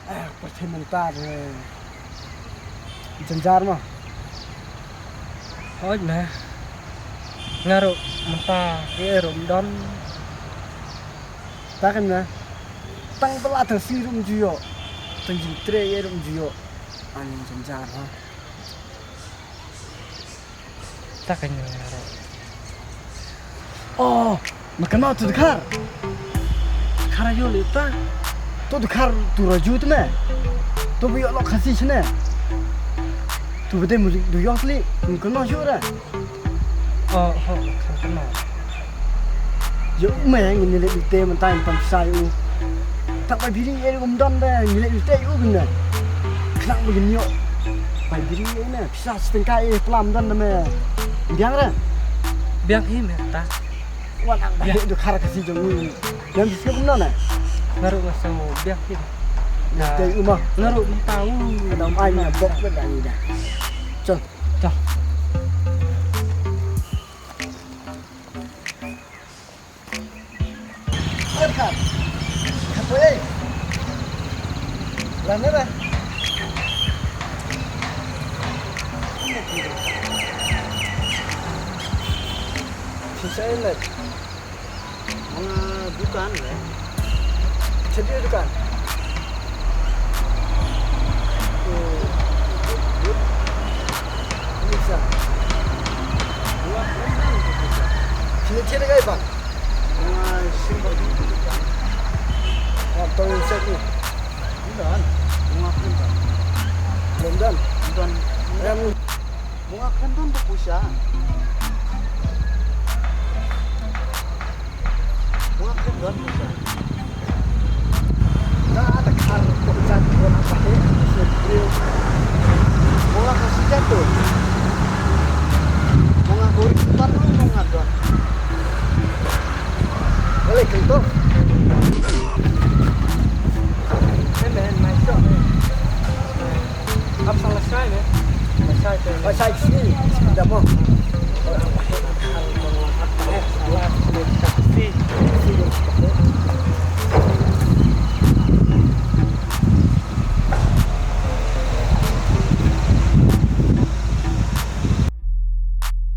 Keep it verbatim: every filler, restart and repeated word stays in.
Ah, pyrthei mynta te jynjar mo. Hooid me. Nga ruh mynta, eh, ruh ym don. Ta kan me. Tang ba la tang sngi ruh ym ju ïoh. Tang jingtrei eh ruh ym ju ïoh. Ani jynjar ha. Ta ka nyo ro. Oh, ma kynmaw tu dkhar. Dkhar aïu le ta? Tu dkhar tu Raju tu me. Tu ba ïoh lok Khasi shane. Tu ba dei mu du ïoh kli, ma kynmaw shuh re. Oh, ho, kynmaw. Ïa u me ngin leit lute mynta ngin pan pisa ïa u. Tang bai biri ïa u ym don de ngin leit lute ïa u kynne. Khnang ba ngin ïoh bai biri ïa u ne pisa shi tyngka ïa pla ym don de me. Biang re. Biang hi me ta. Wan ang bai du khar ka si jong u. Biang biskit ym don ne. Nga ruh nga sngew biang hi. Lute ïa u ma. Nga ruh mynta u. Ka dam ai nga bok ba dang ïa. Chal. Chal. Kan kan. Kan poi. Lan ne ba. Shisha ne. Manga dukan ne. Chedi dukan. Sini tiada kai bang. Wah, tong set ni. London. London. Em. Bunga khlem don tu pusa. Bunga khlem don pusa.